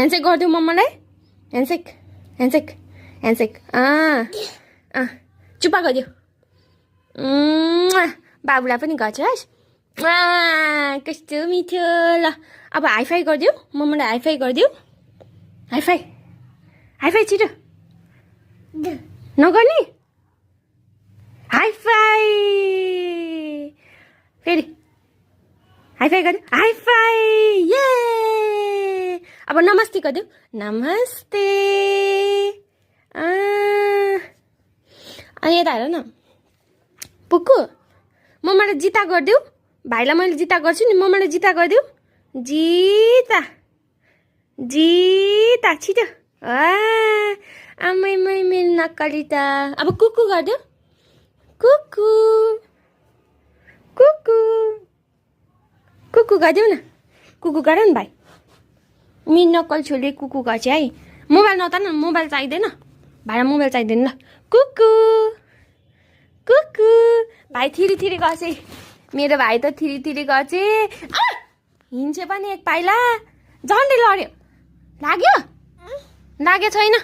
handshake गरिदिऊ मम्मालाई handshake handshake handshake चुप्पा गरिदिऊ बाबुलाई पनि गर्छस् कस्तो मिठो ल अब हाइफाई गरिदिऊ मम्मालाई हाइफाई गरिदिऊ हाइफाई हाइफाई छिटो नगर्ने हाइफाई फेरि हाइफाई गरिदिऊ हाइफाई ये अब नमस्ते गरिदिऊ नमस्ते यता हेर न पुक्कु मम्मालाई जिता गरिदिऊ भाइलाई मैले जिता गर्छु नि मम्मालाई जिता गरिदिऊ जिता जिता छिटो आमै मै मेरो नक्कली त अब कुकु गरिदिऊ कुकु कुकु कुकु गरिदेऊ न कुकु गर न भाइ मेरो नक्कल छोले कुकु गर्छ है मोबाइल नतान मोबाइल चाहिँदैन भाइलाई मोबाइल चाहिँदैन ल कुकु कुकु भाइ थिरी थिरी गर्छ मेरो भाइ त थिरी थिरी गर्छ हिँड्छ पनि एक पाइला झन्डै लड्यो लाग्यो लागेको छैन